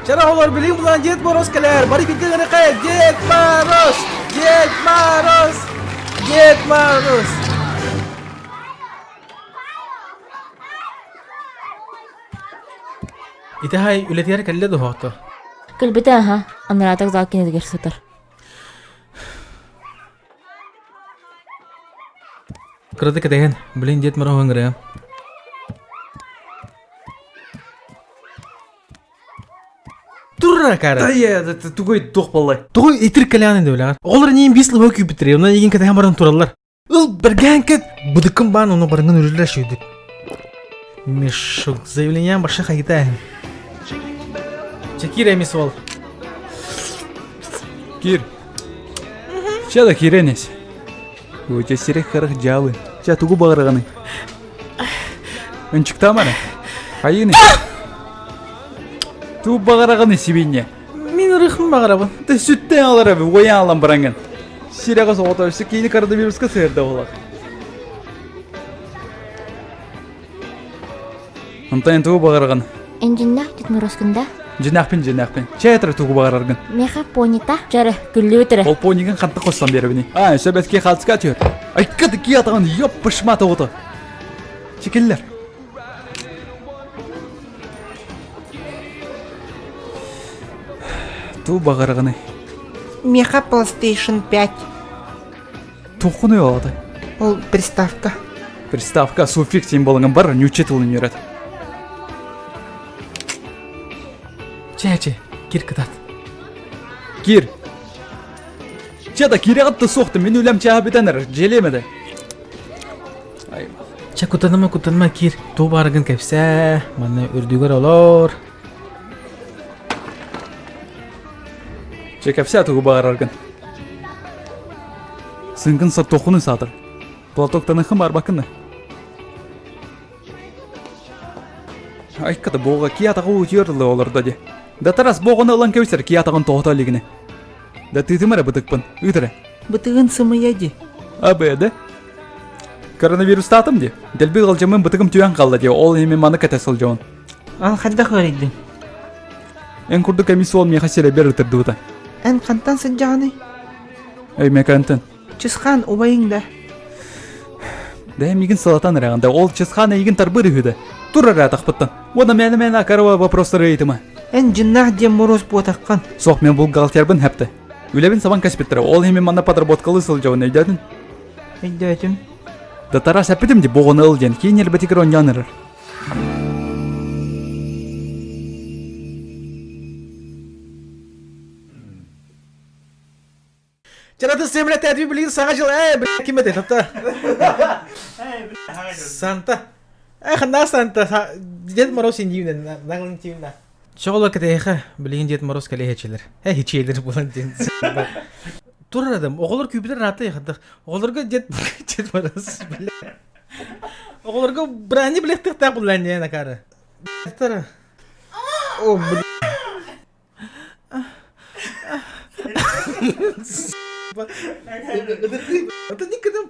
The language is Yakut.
Чара олор билин булан Дед Мороз кэлэр. Бары бииргэ гыныхай. Дед Мороз! Дед Мороз! Дед Мороз! Ити үлэтигэр кэллэ дуһоото. Кэлбитэ аха, анараатак зал кинитигэр сытар. Кыраты кэтэһэн, блин Дед Мороз ыҥырыам. Турра кара. Тайя, тугуй туох буоллай? Тугуй итир кэлээн инде билэҕэр. Оҕолор эниин биис лыба күүппүттэрэ, онон эйигин кэтэһэн баран тураллар. Ыл бэргээн кэт, быдыккын баан ону барыҥын үрүллэр шүйдүк. Мешок, заявлением баша хайытаһын. Чекир эмис ол. Кир. Ча да киренес. Өте сирек харах жалы. Ча тугу бағырғаны. Ынчыктаамана. Хайыны. Туу бағырағаны сибинне. Мин ырыхмын бағарабын. Ты сүттен алар әбі, оян алан баранган. Сиреға соғыта өсі кейіні коронавируска сыйырда олар. Онтон тугу баҕараргын? Эн дьиннээх Дед Морозкун да? Дьиннээхпин, дьиннээхпин. Чэй этэр тугу баҕараргын? Меха понита. Чары, күллүбүт эрэ. Ол понигын ханта хоссон биэрэбиний? А, сөбөтки хаалцка түһэр. Айка да кии атаҕын ёппышма тоҕото. Чекиллер. Туу баҕарагыный? Меха PlayStation 5. Туххуну олотой? Ол приставка. Приставка суффикс символыңын бар, нюче тылын үйрет. Чэ, чэ, кир кытат. Кир. Чэ да киреҕит суохту, мин үлэм чааһа бүтэн эрэр, дьиэлиэм этэ. Чэ, кутаныма, кутаныма, кир. Туу бааргын кэпсээ, манна үрдүгэр олор. Чэ, кэпсээ тугу баҕараргын. Сыҥкын сотуоххунуй саатар. Платоктаныххын барбаккын да. Айката буоҕа кии атаҕы утуйар ылы олордо дии. Да Тарас буоҕаны ылан кэбисэр кии атаҕын тоҕото илигини. Да тыытым эрэ бытыкпын, ыыт эрэ. Бытыгын сымыйа дии. А да. Коронавирустаатым дии. Дэлби ыалдьаммын бытыгым түһэн хаалла дии. Ол иһин мин маны кэтэ сылдьабын. Ан хайдах ыарыйдыҥ? Эн курдук эмис суол миэхэ сирэйбэр ытырдыбыта. Эн хантан сылдьаҕыный? Өймөкөөнтөн. Чысхаан убайыҥ да? Да миигин сылатан эрэҕин да, ол Чысхаан эйигин тарбыыр үһү да. Тур эрэ атахпыттан. Уонна мээнэ-мээнэ акарова вопростары ыйытыма. Эн дьиннаах диэн мороз буотаххын. Суох, мен бухгалтербын хэпте. Үлэбин сабан кэспиттэрэ, ол иһин мин манна подработкалыы сылдьабын, өйдөөтүн? Өйдөөтүм. Да Тарас эппитим ди, боҕону ыл диэн, киин ньирбэтигэр оонньоон эрэр. Чараты семле тәтби билигин саҥа жыл ээ бля ким этэй тата Санта э ханна Санта Дед Мороз индиюнен наглын тиюнна Чоҕоло кэтэһиэхэ билигин Дед Мороз кэлиэһэчилэр э хичиэлэр буолан диэн Турар адам оҕолор күүпүтэр раата яхадах оҕолорго Дед Дед Мороз бля Оҕолорго бырани билэхтихтээх буллаан диэн акаары. О, бля. Это никогда.